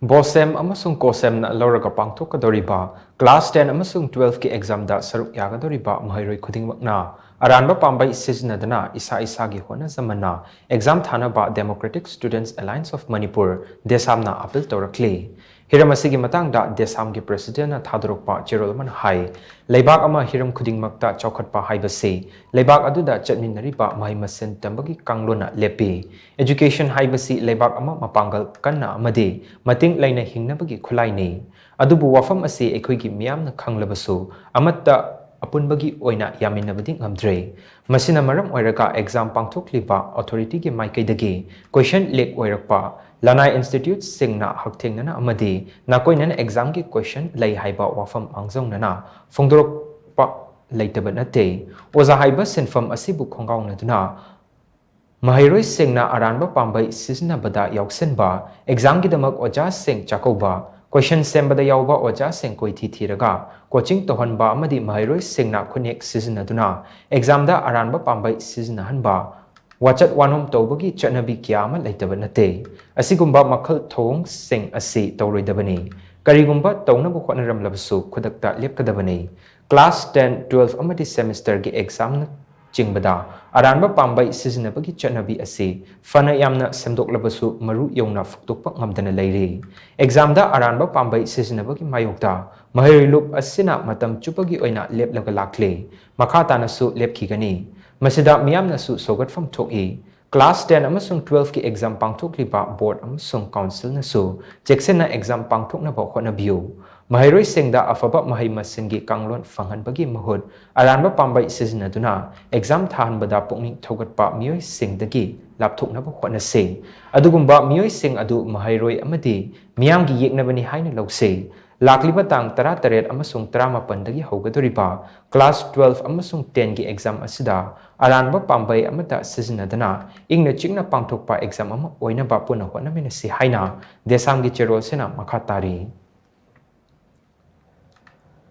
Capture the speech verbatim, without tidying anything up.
BOSEM ꯑꯃꯁꯨꯡ COSEMꯅ ꯂꯧꯔꯒ ꯄꯥꯡꯊꯣꯛꯀꯗꯧꯔꯤꯕ class ten ꯑꯃꯁꯨꯡ twelveꯀꯤ examꯗ ꯁꯔꯨꯛ ꯌꯥꯒꯗꯧꯔꯤꯕ ꯃꯍꯩꯔꯣꯏ ꯈꯨꯗꯤꯡꯃꯛꯅ ꯑꯔꯥꯟꯕ ꯄꯥꯝꯕꯩ ꯁꯤꯖꯤꯟꯅꯗꯅ ꯏꯁꯥ ꯏꯁꯥꯒꯤ ꯍꯣꯠꯅꯖꯃꯟꯅ exam ꯊꯥꯅꯕ Democratic Students Alliance of Manipur, DESAMꯅ appeal ꯇꯧꯔꯛꯂꯤ꯫ ꯍꯤꯔꯝ ꯑꯁꯤꯒꯤ ꯃꯇꯥꯡꯗ DESAMꯒꯤ presidentꯅ ꯊꯥꯗꯣꯔꯛꯄ ꯆꯦꯔꯣꯜ ꯑꯃꯅ ꯍꯥꯏ, ꯂꯩꯕꯥꯛ ꯑꯃ ꯍꯤꯔꯝ ꯈꯨꯗꯤꯡꯃꯛꯇ ꯆꯥꯎꯈꯠꯄ ꯍꯥꯏꯕꯁꯤ ꯂꯩꯕꯥꯛ ꯑꯗꯨꯗ ꯆꯠꯃꯤꯟꯅꯔꯤꯕ ꯃꯍꯩ ꯃꯁꯤꯡ ꯇꯝꯕꯒꯤ ꯀꯥꯡꯂꯣꯟꯅ ꯂꯦꯞꯄꯤ꯫ Education ꯍꯥꯏꯕꯁꯤ ꯂꯩꯕꯥꯛ ꯑꯃ ꯃꯄꯥꯡꯒꯜ ꯀꯟꯅ ꯑꯃꯗꯤ ꯃꯇꯤꯡ ꯂꯩꯅ ꯍꯤꯡꯅꯕꯒꯤ ꯈꯨꯠꯂꯥꯏꯅꯤ꯫ ꯑꯗꯨꯕꯨ ꯋꯥꯐꯝ ꯑꯁꯤ ꯑꯩꯈꯣꯏꯒꯤ ꯃꯤꯌꯥꯝꯅ ꯈꯪꯂꯕꯁꯨ ꯑꯃꯠꯇ ꯑꯄꯨꯟꯕꯒꯤ ꯑꯣꯏꯅ ꯌꯥꯃꯤꯟꯅꯕꯗꯤ ꯉꯝꯗ꯭ꯔꯦ꯫ ꯃꯁꯤꯅ ꯃꯔꯝ ꯑꯣꯏꯔꯒ exam ꯄꯥꯡꯊꯣꯛꯂꯤꯕ authorityꯒꯤ ꯃꯥꯏꯀꯩꯗꯒꯤ question leak ꯑꯣꯏꯔꯛꯄ, ꯂꯅꯥꯏ instituteꯁꯤꯡꯅ ꯍꯛꯊꯦꯡꯅꯅ ꯑꯃꯗꯤ ꯅꯥꯀꯣꯏꯅꯅ examꯒꯤ question ꯂꯩ ꯍꯥꯏꯕ ꯋꯥꯐꯝ ꯃꯥꯡꯖꯧꯅꯅ ꯐꯣꯡꯗꯣꯔꯛꯄ ꯂꯩꯇꯕ ꯅꯠꯇꯦ꯫ ꯑꯣꯖꯥ ꯍꯥꯏꯕ ꯁꯤꯟꯐꯝ ꯑꯁꯤꯕꯨ ꯈꯣꯡꯒꯥꯎꯅꯗꯨꯅ ꯃꯍꯩꯔꯣꯏꯁꯤꯡꯅ ꯑꯔꯥꯟꯕ ꯄꯥꯝꯕꯩ ꯁꯤꯖꯤꯟꯅꯕꯗ ꯌꯥꯎꯁꯤꯟꯕ, examꯒꯤꯗꯃꯛ ꯑꯣꯖꯥꯁꯤꯡ ꯆꯥꯛꯀꯧꯕ, question ꯁꯦꯝꯕꯗ ꯌꯥꯎꯕ ꯑꯣꯖꯥꯁꯤꯡ ꯀꯣꯏꯊꯤ ꯊꯤꯔꯒ coaching ꯇꯧꯍꯟꯕ ꯑꯃꯗꯤ ꯃꯍꯩꯔꯣꯏꯁꯤꯡꯅ ꯈꯨꯠꯌꯦꯛ ꯁꯤꯖꯤꯟꯅꯗꯨꯅ examꯗ ꯑꯔꯥꯟꯕ ꯄꯥꯝꯕꯩ ꯁꯤꯖꯤꯟꯅꯍꯟꯕ, ꯋꯥꯆꯠ ꯋꯥꯅꯣꯝ ꯇꯧꯕꯒꯤ ꯆꯠꯅꯕꯤ ꯀꯌꯥ ꯑꯃ ꯂꯩꯇꯕ ꯅꯠꯇꯦ꯫ ꯑꯁꯤꯒꯨꯝꯕ ꯃꯈꯜ ꯊꯧꯑꯣꯡꯁꯤꯡ ꯑꯁꯤ ꯇꯧꯔꯣꯏꯗꯕꯅꯤ꯫ ꯀꯔꯤꯒꯨꯝꯕ ꯇꯧꯅꯕ ꯍꯣꯠꯅꯔꯝꯂꯕꯁꯨ ꯈꯨꯗꯛꯇ ꯂꯦꯞꯀꯗꯕꯅꯤ꯫ Class ten, twelve ꯑꯃꯗꯤ semesterꯒꯤ examꯅ ꯆꯤꯡꯕꯗ ꯑꯔꯥꯟꯕ ꯄꯥꯝꯕꯩ ꯁꯤꯖꯤꯟꯅꯕꯒꯤ ꯆꯠꯅꯕꯤ ꯑꯁꯤ ꯐꯅ ꯌꯥꯝꯅ ꯁꯦꯝꯗꯣꯛꯂꯕꯁꯨ ꯃꯔꯨ ꯌꯧꯅ ꯐꯨꯛꯇꯣꯛꯄ ꯉꯝꯗꯅ ꯂꯩꯔꯤ꯫ Examꯗ ꯑꯔꯥꯟꯕ ꯄꯥꯝꯕꯩ ꯁꯤꯖꯤꯟꯅꯕꯒꯤ ꯃꯥꯌꯣꯛꯇ ꯃꯍꯩꯔꯣꯏ ꯂꯨꯞ ꯑꯁꯤꯅ ꯃꯇꯝ ꯆꯨꯞꯄꯒꯤ ꯑꯣꯏꯅ ꯂꯦꯞꯂꯒ ꯂꯥꯛꯂꯤ꯫ ꯃꯈꯥ ꯇꯥꯅꯁꯨ ꯂꯦꯞꯈꯤꯒꯅꯤ꯫ ꯃꯁꯤꯗ ꯃꯤꯌꯥꯝꯅꯁꯨ ꯁꯧꯒꯠꯐꯝ ꯊꯣꯛꯏ꯫ Class ten ꯑꯃꯁꯨꯡ twelveꯀꯤ exam ꯄꯥꯡꯊꯣꯛꯂꯤꯕ board ꯑꯃꯁꯨꯡ councilꯅꯁꯨ ꯆꯦꯛꯁꯤꯟꯅ exam ꯄꯥꯡꯊꯣꯛꯅꯕ ꯍꯣꯠꯅꯕꯤꯌꯨ꯫ ꯃꯍꯩꯔꯣꯏꯁꯤꯡꯗ ꯑꯐꯕ ꯃꯍꯩ ꯃꯁꯤꯡꯒꯤ ꯀꯥꯡꯂꯣꯟ ꯐꯪꯍꯟꯕꯒꯤ ꯃꯍꯨꯠ ꯑꯔꯥꯟꯕ ꯄꯥꯝꯕꯩ ꯁꯤꯖꯤꯟꯅꯗꯨꯅ exam ꯊꯥꯍꯟꯕꯗ ꯄꯨꯛꯅꯤꯡ ꯊꯧꯒꯠꯄ ꯃꯤꯑꯣꯏꯁꯤꯡꯗꯒꯤ ꯂꯥꯞꯊꯣꯛꯅꯕ ꯍꯣꯠꯅꯁꯤ꯫ ꯑꯗꯨꯒꯨꯝꯕ ꯃꯤꯑꯣꯏꯁꯤꯡ ꯑꯗꯨ ꯃꯍꯩꯔꯣꯏ ꯑꯃꯗꯤ ꯃꯤꯌꯥꯝꯒꯤ ꯌꯦꯛꯅꯕꯅꯤ ꯍꯥꯏꯅ ꯂꯧꯁꯤ꯫ ꯂꯥꯛꯂꯤꯕ ꯇꯥꯡ ꯇꯔꯥꯇꯔꯦꯠ ꯑꯃꯁꯨꯡ ꯇꯔꯥꯃꯥꯄꯟꯗꯒꯤ ꯍꯧꯒꯗꯧꯔꯤꯕ class twelve ꯑꯃꯁꯨꯡ tenꯒꯤ exam ꯑꯁꯤꯗ ꯑꯔꯥꯟꯕ ꯄꯥꯝꯕꯩ ꯑꯃꯠꯇ ꯁꯤꯖꯤꯟꯅꯗꯅ ꯏꯪꯅ ꯆꯤꯛꯅ ꯄꯥꯡꯊꯣꯛꯄ exam ꯑꯃ ꯑꯣꯏꯅꯕ ꯄꯨꯟꯅ ꯍꯣꯠꯅꯃꯤꯟꯅꯁꯤ ꯍꯥꯏꯅ DESAMꯒꯤ ꯆꯦꯔꯣꯜꯁꯤꯅ ꯃꯈꯥ ꯇꯥꯔꯤ꯫